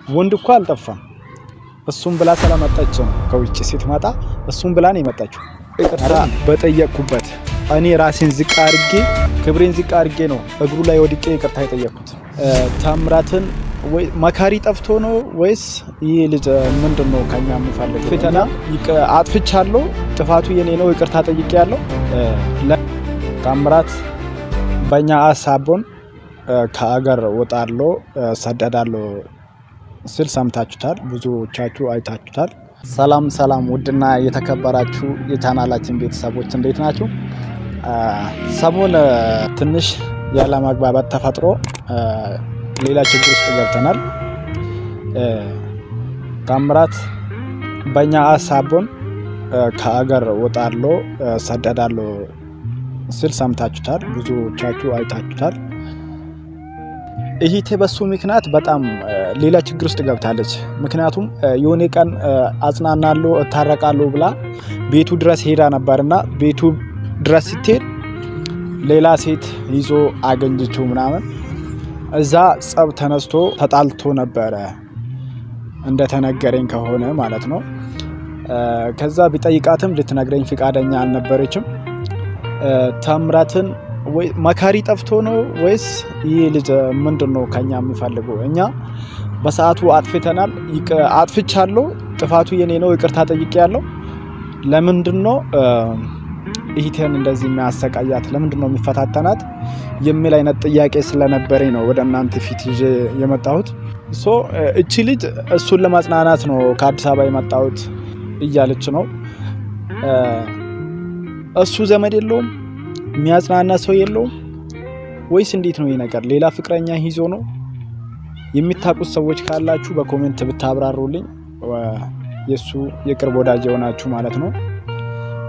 ወንድ እኮ አልጠፋም። እሱም ብላ ስለመጣች ነው። ከውጭ ስትመጣ እሱም ብላ ነው የመጣችው። ይቅርታ በጠየቅኩበት እኔ ራሴን ዝቅ አድርጌ፣ ክብሬን ዝቅ አድርጌ ነው እግሩ ላይ ወድቄ ይቅርታ የጠየቅኩት። ታምራትን ወይ መካሪ ጠፍቶ ነው ወይስ ይህ ልጅ ምንድን ነው ከኛ የሚፈልገው? ፈተና አጥፍቻለሁ፣ ጥፋቱ የኔ ነው፣ ይቅርታ ጠይቄያለሁ። ታምራት በእኛ አሳቦን ከአገር ወጣለሁ ሰደዳለሁ ስል ሰምታችሁታል፣ ብዙዎቻችሁ አይታችሁታል። ሰላም ሰላም፣ ውድና የተከበራችሁ የቻናላችን ቤተሰቦች እንዴት ናችሁ? ሰሞን ትንሽ ያለመግባባት ተፈጥሮ ሌላ ችግር ውስጥ ገብተናል። ታምራት በእኛ አሳቦን ከአገር ወጣለሁ ሰደዳለሁ ስል ሰምታችሁታል፣ ብዙዎቻችሁ አይታችሁታል። እህቴ በሱ ምክንያት በጣም ሌላ ችግር ውስጥ ገብታለች። ምክንያቱም የሆነ ቀን አጽናናለሁ እታረቃለሁ ብላ ቤቱ ድረስ ሄዳ ነበርና ቤቱ ድረስ ስትሄድ ሌላ ሴት ይዞ አገኘችው ምናምን፣ እዛ ጸብ ተነስቶ ተጣልቶ ነበረ እንደተነገረኝ ከሆነ ማለት ነው። ከዛ ቢጠይቃትም ልትነግረኝ ፍቃደኛ አልነበረችም። ታምራትን ወይ መካሪ ጠፍቶ ነው ወይስ ይህ ልጅ ምንድን ነው ከኛ የሚፈልገው? እኛ በሰዓቱ አጥፍተናል፣ አጥፍቻለሁ፣ ጥፋቱ የኔ ነው፣ ይቅርታ ጠይቄያለሁ። ለምንድን ነው እህቴን እንደዚህ የሚያሰቃያት? ለምንድን ነው የሚፈታተናት? የሚል አይነት ጥያቄ ስለነበረኝ ነው ወደ እናንተ ፊት ይዤ የመጣሁት። So እቺ ልጅ እሱን ለማጽናናት ነው ከአዲስ አበባ የመጣሁት እያለች ነው። እሱ ዘመድ የለውም፣ የሚያጽናና ሰው የለውም ወይስ እንዴት ነው ይህ ነገር? ሌላ ፍቅረኛ ይዞ ነው? የሚታቁት ሰዎች ካላችሁ በ comment ብታብራሩልኝ፣ የእሱ የቅርብ ወዳጅ የሆናችሁ ማለት ነው።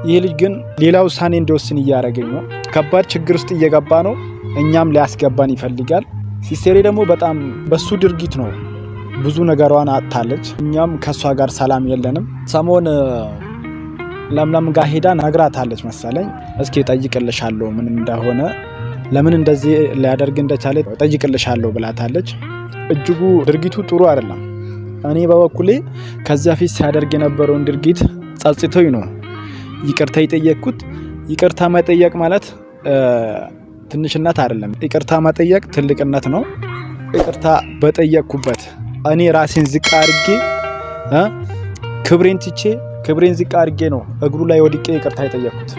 ይህ ልጅ ግን ሌላ ውሳኔ እንዲወስን እያደረገኝ ነው። ከባድ ችግር ውስጥ እየገባ ነው። እኛም ሊያስገባን ይፈልጋል። ሲስቴሬ ደግሞ በጣም በሱ ድርጊት ነው ብዙ ነገሯን አጥታለች። እኛም ከእሷ ጋር ሰላም የለንም። ሰሞን ለምለም ጋር ሄዳ ነግራታለች መሰለኝ። እስኪ ጠይቅልሻለሁ ምን እንደሆነ፣ ለምን እንደዚህ ሊያደርግ እንደቻለ ጠይቅልሻለሁ ብላታለች። እጅጉ ድርጊቱ ጥሩ አይደለም። እኔ በበኩሌ ከዚያ ፊት ሲያደርግ የነበረውን ድርጊት ጸጽቶኝ ነው ይቅርታ የጠየቅኩት። ይቅርታ መጠየቅ ማለት ትንሽነት አይደለም። ይቅርታ መጠየቅ ትልቅነት ነው። ይቅርታ በጠየቅኩበት እኔ ራሴን ዝቅ አድርጌ፣ ክብሬን ትቼ፣ ክብሬን ዝቅ አድርጌ ነው እግሩ ላይ ወድቄ ይቅርታ የጠየቅኩት።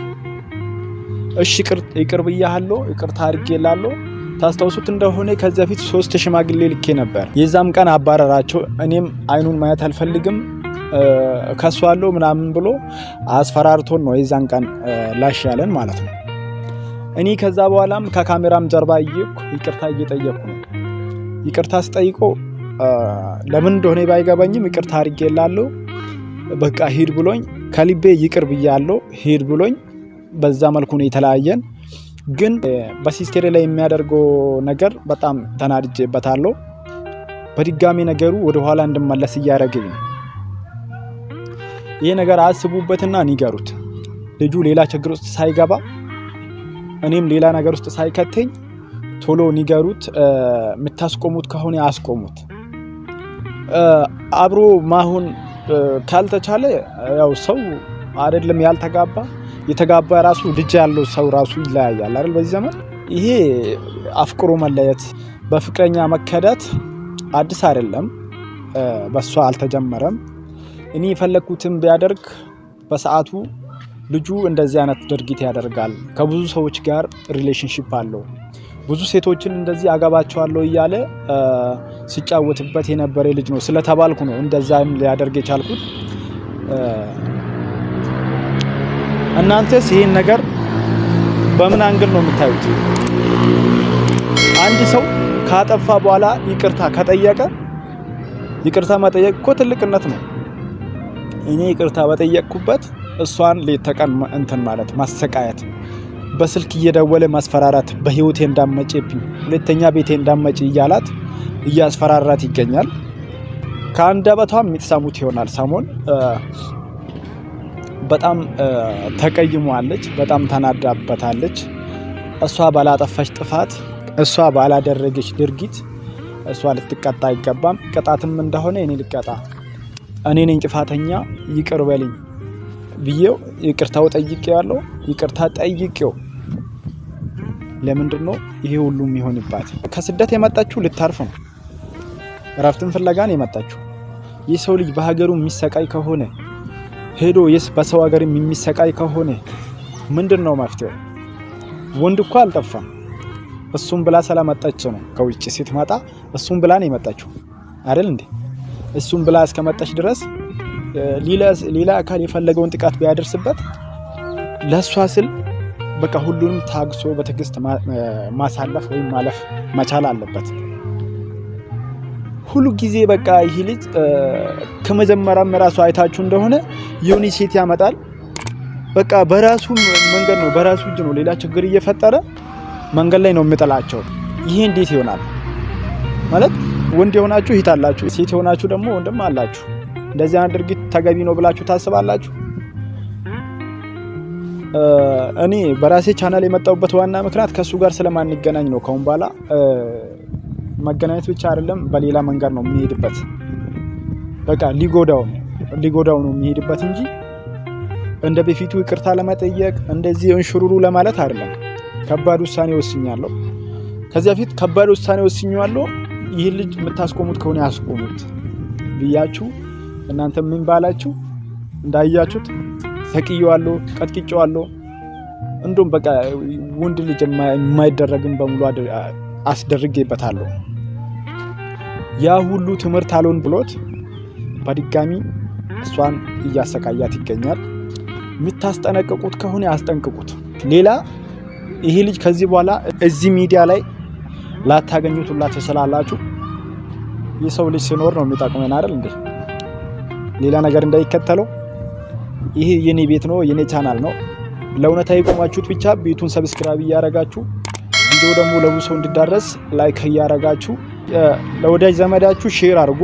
እሺ ይቅር ብያለሁ፣ ይቅርታ አድርጌላለሁ። ታስታውሱት እንደሆነ ከዚያ ፊት 3 ሽማግሌ ልኬ ነበር። የዛም ቀን አባረራቸው። እኔም አይኑን ማየት አልፈልግም ከሷለሁ ምናምን ብሎ አስፈራርቶን ነው የዛን ቀን ላሽ ያለን ማለት ነው። እኔ ከዛ በኋላም ከካሜራም ጀርባ እየኩ ይቅርታ እየጠየቅኩ ነው። ይቅርታ ስጠይቆ ለምን እንደሆነ ባይገባኝም ይቅርታ አድርጌላለሁ። በቃ ሂድ ብሎኝ ከልቤ ይቅር ብያለሁ። ሂድ ብሎኝ በዛ መልኩ ነው የተለያየን። ግን በሲስቴሬ ላይ የሚያደርገው ነገር በጣም ተናድጄበታለሁ። በድጋሚ ነገሩ ወደ ኋላ እንድመለስ እያደረገኝ ነው። ይሄ ነገር አስቡበትና ንገሩት። ልጁ ሌላ ችግር ውስጥ ሳይገባ፣ እኔም ሌላ ነገር ውስጥ ሳይከተኝ ቶሎ ንገሩት። የምታስቆሙት ከሆነ አስቆሙት። አብሮ ማሁን ካልተቻለ ያው ሰው አይደለም ያልተጋባ፣ የተጋባ ራሱ፣ ልጅ ያለው ሰው ራሱ ይለያያል አይደል? በዚህ ዘመን ይሄ አፍቅሮ መለየት፣ በፍቅረኛ መከዳት አዲስ አይደለም። በሷ አልተጀመረም። እኔ የፈለግኩትን ቢያደርግ በሰዓቱ ልጁ እንደዚህ አይነት ድርጊት ያደርጋል። ከብዙ ሰዎች ጋር relationship አለው። ብዙ ሴቶችን እንደዚህ አገባቸዋለሁ እያለ ሲጫወትበት የነበረ ልጅ ነው ስለተባልኩ ነው እንደዛም ሊያደርግ የቻልኩት። እናንተስ ይህን ነገር በምን angle ነው የምታዩት? አንድ ሰው ካጠፋ በኋላ ይቅርታ ከጠየቀ፣ ይቅርታ መጠየቅ እኮ ትልቅነት ነው። እኔ ይቅርታ በጠየቅኩበት እሷን ሌት ተቀን እንትን ማለት፣ ማሰቃየት፣ በስልክ እየደወለ ማስፈራራት፣ በህይወቴ እንዳመጪብኝ፣ ሁለተኛ ቤቴ እንዳመጪ እያላት እያስፈራራት ይገኛል። ከአንደበቷ የምትሰሙት ይሆናል። ሰሞን በጣም ተቀይሟለች፣ በጣም ተናዳበታለች። እሷ ባላጠፋች ጥፋት፣ እሷ ባላደረገች ድርጊት እሷ ልትቀጣ አይገባም። ቅጣትም እንደሆነ እኔ ልቀጣ፣ እኔ ነኝ ጥፋተኛ፣ ይቅር በልኝ ብዬው ይቅርታው ጠይቄዋለሁ። ይቅርታ ጠይቄው ለምንድን ነው ይሄ ሁሉ የሚሆንባት? ከስደት የመጣችሁ ልታርፍ ነው። እረፍትን ፍለጋ ነው የመጣችሁ። የሰው ልጅ በሀገሩ የሚሰቃይ ከሆነ፣ ሄዶ በሰው ሀገር የሚሰቃይ ከሆነ ምንድን ነው መፍትሄው? ወንድ እኮ አልጠፋም። እሱም ብላ ስለመጣች ነው። ከውጭ ስትመጣ እሱም ብላ ነው የመጣችው አይደል እንዴ? እሱም ብላ እስከመጣች ድረስ ሌላ አካል የፈለገውን ጥቃት ቢያደርስበት ለእሷ ስል በቃ ሁሉንም ታግሶ በትዕግስት ማሳለፍ ወይም ማለፍ መቻል አለበት። ሁሉ ጊዜ በቃ ይህ ልጅ ከመጀመሪያም ራሱ አይታችሁ እንደሆነ የሆነ ሴት ያመጣል። በቃ በራሱ መንገድ ነው፣ በራሱ እጅ ነው ሌላ ችግር እየፈጠረ መንገድ ላይ ነው የሚጥላቸው። ይሄ እንዴት ይሆናል? ማለት ወንድ የሆናችሁ እህት አላችሁ፣ ሴት የሆናችሁ ደግሞ ወንድም አላችሁ። እንደዚህ አይነት ድርጊት ተገቢ ነው ብላችሁ ታስባላችሁ? እኔ በራሴ ቻናል የመጣሁበት ዋና ምክንያት ከእሱ ጋር ስለማንገናኝ ነው። ከአሁን በኋላ መገናኘት ብቻ አይደለም፣ በሌላ መንገድ ነው የሚሄድበት። በቃ ሊጎዳው ነው የሚሄድበት እንጂ እንደ በፊቱ ይቅርታ ለመጠየቅ እንደዚህ እንሽሩሩ ለማለት አይደለም። ከባድ ውሳኔ ወስኛለሁ። ከዚያ በፊት ከባድ ውሳኔ ወስኛለሁ። ይህ ልጅ የምታስቆሙት ከሆነ ያስቆሙት ብያችሁ እናንተ ምን ባላችሁ እንዳያችሁት ሰቅዬዋለሁ፣ ቀጥቅጬዋለሁ። እንዲሁም በቃ ወንድ ልጅ የማይደረግን በሙሉ አስደርጌበታለሁ። ያ ሁሉ ትምህርት አልሆን ብሎት በድጋሚ እሷን እያሰቃያት ይገኛል። የምታስጠነቅቁት ከሆነ ያስጠንቅቁት። ሌላ ይሄ ልጅ ከዚህ በኋላ እዚህ ሚዲያ ላይ ላታገኙት ሁላ ትችላላችሁ። የሰው ልጅ ሲኖር ነው የሚጠቅመን አይደል እንዴ? ሌላ ነገር እንዳይከተለው። ይሄ የኔ ቤት ነው፣ የኔ ቻናል ነው። ለእውነታ የቆማችሁት ብቻ ቤቱን subscribe እያረጋችሁ፣ ቪዲዮ ደግሞ ለብዙ ሰው እንዲዳረስ like እያረጋችሁ፣ ለወዳጅ ዘመዳችሁ share አድርጉ።